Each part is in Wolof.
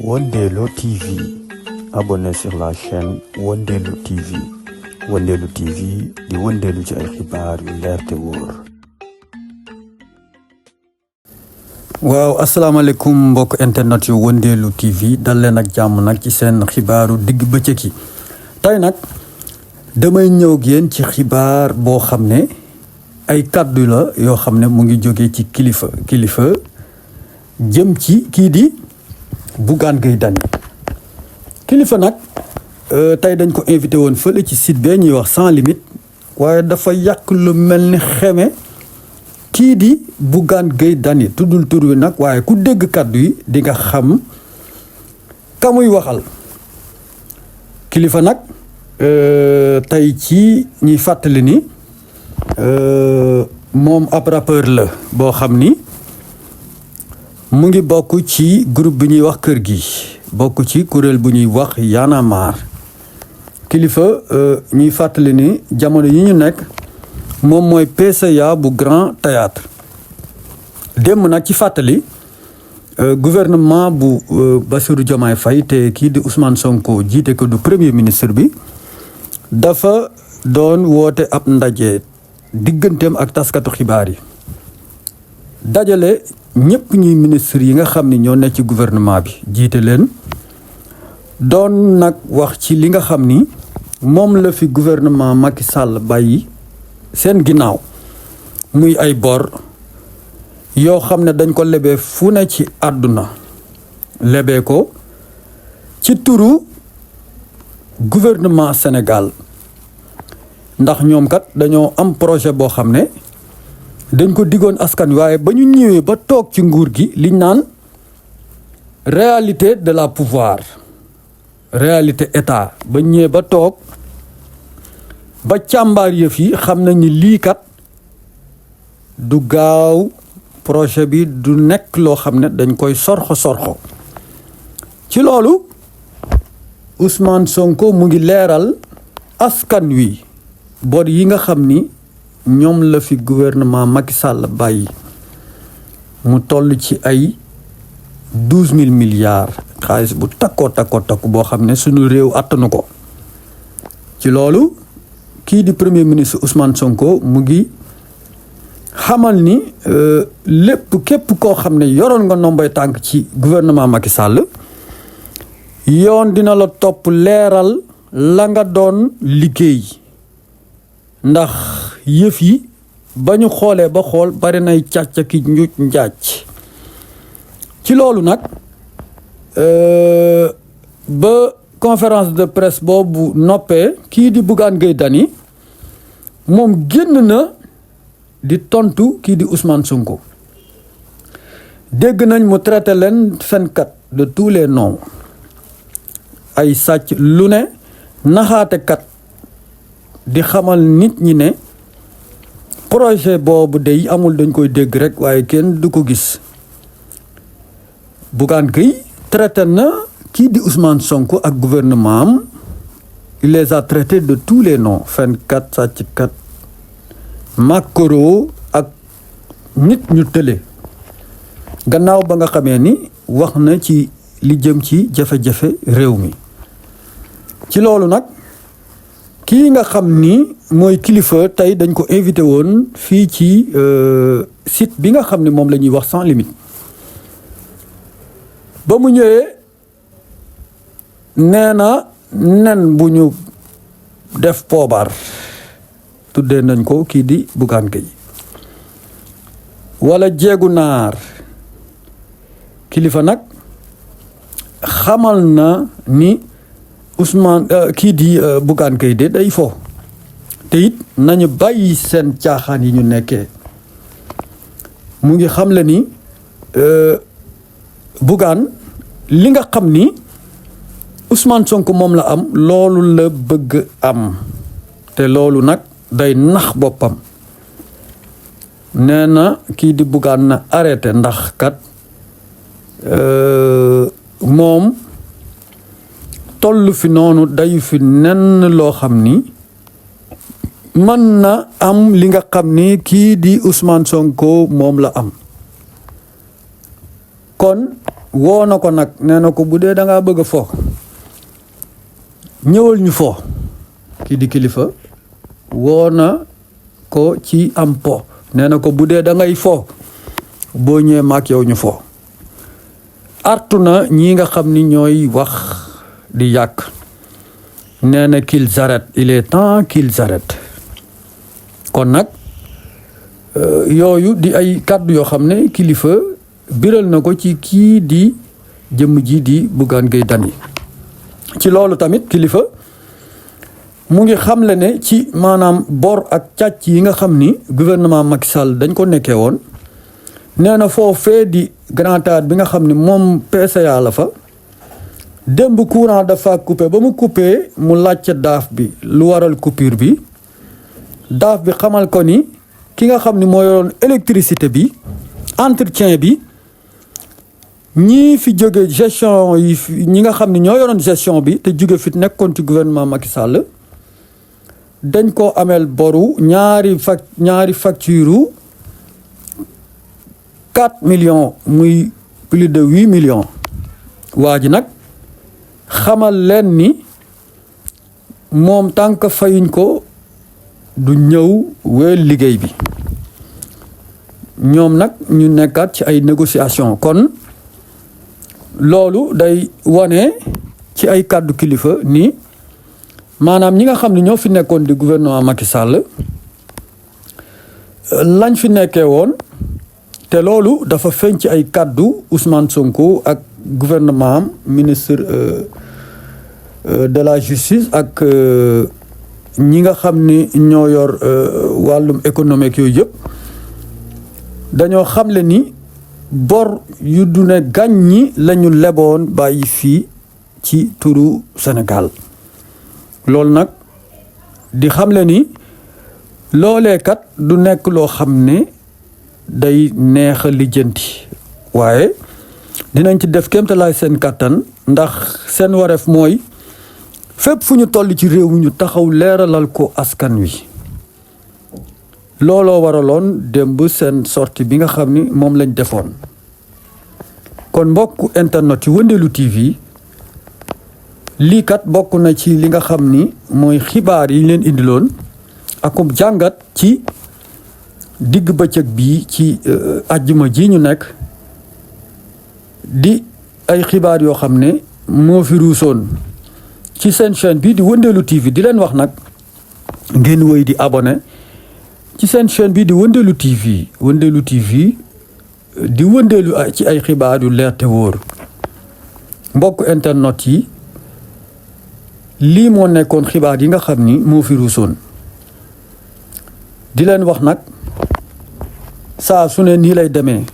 Wondelo TV. Abonnez sur la chaîne Wondelo TV. Wondelo TV di wëndeelu ci ay xibaar yu leer te wóor. waaw asalaamaaleykum mbokk internet yu Wondelo TV dal leen ak jàmm nag ci seen xibaaru digg bëccëg yi tey nag damay ñëw ak yéen ci xibaar boo xam ne ay kàddu la yoo xam ne mu ngi jógee ci kilifa jëm ci kii di Bougane Gueye Dany kilifa nag tey dañ ko invité woon fële ci site bee ñuy wax sans limite waaye dafa yàq lu mel ni xeme kii di Bougane Gueye Dany tuddul tur wi nag waaye ku dégg kàddu yi di nga xam ka muy waxal kilifa nag tey ci ñuy fàttali ni moom ab rappeur la boo xam ni mu ngi bokk ci groupe bi ñuy wax kër gi bokk ci kuréel bu ñuy wax Y'en a marre kilifa ñuy fàttali ni jamono yi ñu nekk moom mooy PCA bu Grand Théâtre démb nag ci fàttali gouvernement bu Bassirou Diomaye Faye te kii di Ousmane Sonko jiite ko du premier ministre bi dafa doon woote ab ndaje digganteem ak taskatu xibaar yi dajale ñëpp ñuy ministre yi nga xam ni ñoo nekk ci gouvernement bi jiite leen doon nag wax ci li nga xam ni moom la fi gouvernement Macky Sall bàyyi seen ginnaaw muy ay bor yoo xam ne dañ ko lebee fu ne ci àdduna lebee ko ci turu gouvernement Sénégal ndax ñoom kat dañoo am projet boo xam ne dañ ko diggoon askan waaye ba ñu ñëwee ba toog ci nguur gi liñ naan réalité de la pouvoir réalité état ba ñëwee ba toog ba càmbaar yëf yi xam nañ ni lii kat du gaaw projet bi du nekk loo xam ne dañ koy sorxo ci loolu Ousmane Sonko mu ngi leeral askan wi bor yi nga xam ni ñoom la fi gouvernement Macky Sall bàyyi mu toll ci ay 12 000 milliards xaalis bu takkoo boo xam ne suñu réew attanu ko ci loolu kii di premier ministre Ousmane Sonko mu ngi xamal ni lépp képp koo xam ne yoroon nga ndombay tànk ci gouvernement Macky Sall yoon dina la topp leeral la nga doon liggéey ndax yëf yi ba ñu xoolee ba xool bari nay càcc ki njuuj njaaj ci loolu nag ba conférence de presse boobu noppee kii di Bougane Gueye Dany moom génn na di tontu kii di Ousmane Sonko dégg nañ mu traité leen fenkat de tous les noms ay sàcc lu ne naxaatekat di xamal nit ñi ne projet boobu day amul dañ koy dégg rek waaye kenn du ko gis Bougane Gueye traité na kii di Ousmane Sonko ak gouvernement am il les a traités de tous les noms fenkat sàcckat makoro ak nit ñu tële gannaaw ba nga xamee ni wax na ci li jëm ci jafe-jafe réew mi ci loolu nag kii nga xam ni mooy kilifa tey dañ ko invité woon fii ci site bi nga xam ne moom la ñuy wax sans limite ba mu ñëwee nee na nen bu ñu def poobar tuddee nañ ko kii di Bougane Gueye wala jeegu naar kilifa nag xamal na ni Ousmane kii di Bougane Gueye de day fo te it nañu bàyyi seen caaxaan yi ñu nekkee mu ngi xam le ni Bougane li nga xam ni Ousmane Sonko moom la am loolu la bëgg am te loolu nag day nax boppam nee na kii di Bougane na arrêté ndax kat moom toll fi noonu dayu fi nenn loo xam ni mën na am li nga xam ni kii di Ousmane Sonko moom la am kon woo na ko nag nee na ko bu dee da ngaa bëgg a fo ñëwal ñu fo kii di kilifa woo na ko ci am po nee na ko bu dee da ngay fo boo ñëwee maak yow ñu fo artu na ñi nga xam ni ñooy wax di yàq nee na qu'ils arrêtent il est temps qu'ils arrêtent kon nag yooyu di ay kàddu yoo xam ne kilifa biral na ko ci kii di jëmm ji di Bougane Gueye Dany ci loolu tamit kilifa mu ngi xamle ne ci maanaam bor ak càcc yi nga xam ni gouvernement Macky Sall dañ ko nekkee woon nee na foofee di Grand Théâtre bi nga xam ni moom PCA la fa démb courant dafa coupé ba mu coupé mu laajte daaf bi lu waral coupure bi daaf bi xamal ko ni ki nga xam ni moo yoroon électricité bi entretien bi ñii fi jóge gestion yi ñi nga xam ni ñoo yoroon gestion bi te jóge fi nekkoon ci gouvernement Macky Sall dañ ko ameel boru ñaari facture 4 millions muy plus de 8 millions waa ji nag xamal leen ni moom tànk fayuñ ko du ñëw wéel liggéey bi ñoom nag ñu nekkaat ci ay négociation kon loolu day wane ci ay kàddu kilifa ni maanaam ñi nga xam ne ñoo fi nekkoon di gouvernement Macky Sall lañ fi nekkee woon te loolu dafa feeñ ci ay kàddu Ousmane Sonko ak gouvernement am ministre de la justice ak ñi nga xam ni ñoo yor wàllum économique yooyu yëpp dañoo xamle ni bor yu du ne gàññi lañu leboon bàyyi fii ci turu Sénégal loolu nag di xamle ni loolee kat du nekk loo xam ne day neex a lijjanti waaye dinañ ci def kéemtalaay seen kàttan ndax seen wareef mooy fépp fu ñu toll ci réew mi ñu taxaw leeralal ko askan wi looloo waraloon démb seen sortie bi nga xam ni moom lañ defoon kon mbokku internet yi Wëndeelu TV lii kat bokk na ci li nga xam ni mooy xibaar yi ñu leen indiloon akum jàngat ci digg bëccëg bii ci àjjuma ji ñu nekk di ay xibaar yoo xam ne moo fi ruusoon ci seen chaîne bi di Wëndeelu TV di leen wax nag ngeen wéy di abonné ci seen chaîne bi di Wëndeelu TV Wëndeelu TV di wëndeelu ci ay xibaar yu leer te wóor mbokk internet yi lii moo nekkoon xibaar yi nga xam ni moo fi ruusoon di leen wax nag saa su ne nii lay demee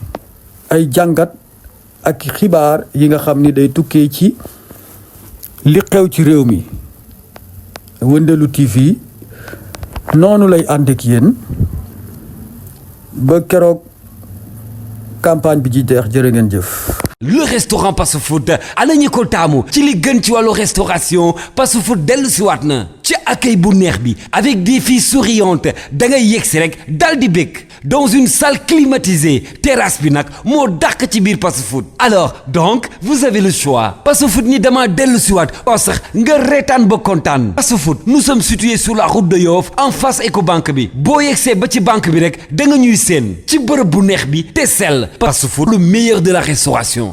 ay jàngat ak xibaar yi nga xam ni day tukkee ci li xew ci réew mi Wëndeelu TV noonu lay ànd ak yéen ba keroog campagne bi ji jeex jërë ngeen jëf. Le restaurant Passe Food ana ñi ko taamu ci li gën ci wàllu restauration Passe Food dellu si waat na ci accueil bu neex bi avec des filles souriantes da ngay yegsi rek dal di bëgg dans une salle climatisée terrasse bi nag moo dàq ci biir Passe Food alors donc vous avez le choix Passe Food ni dama dellu si waat oo sax nga reetaan ba kontaan Passe Food nous sommes situés sur la route de Yoff en face Ecobank bi boo yegsee ba ci banque bi rek da nga ñuy seen ci bërëb bu neex bi te sell Passe Food le meilleur de la restauration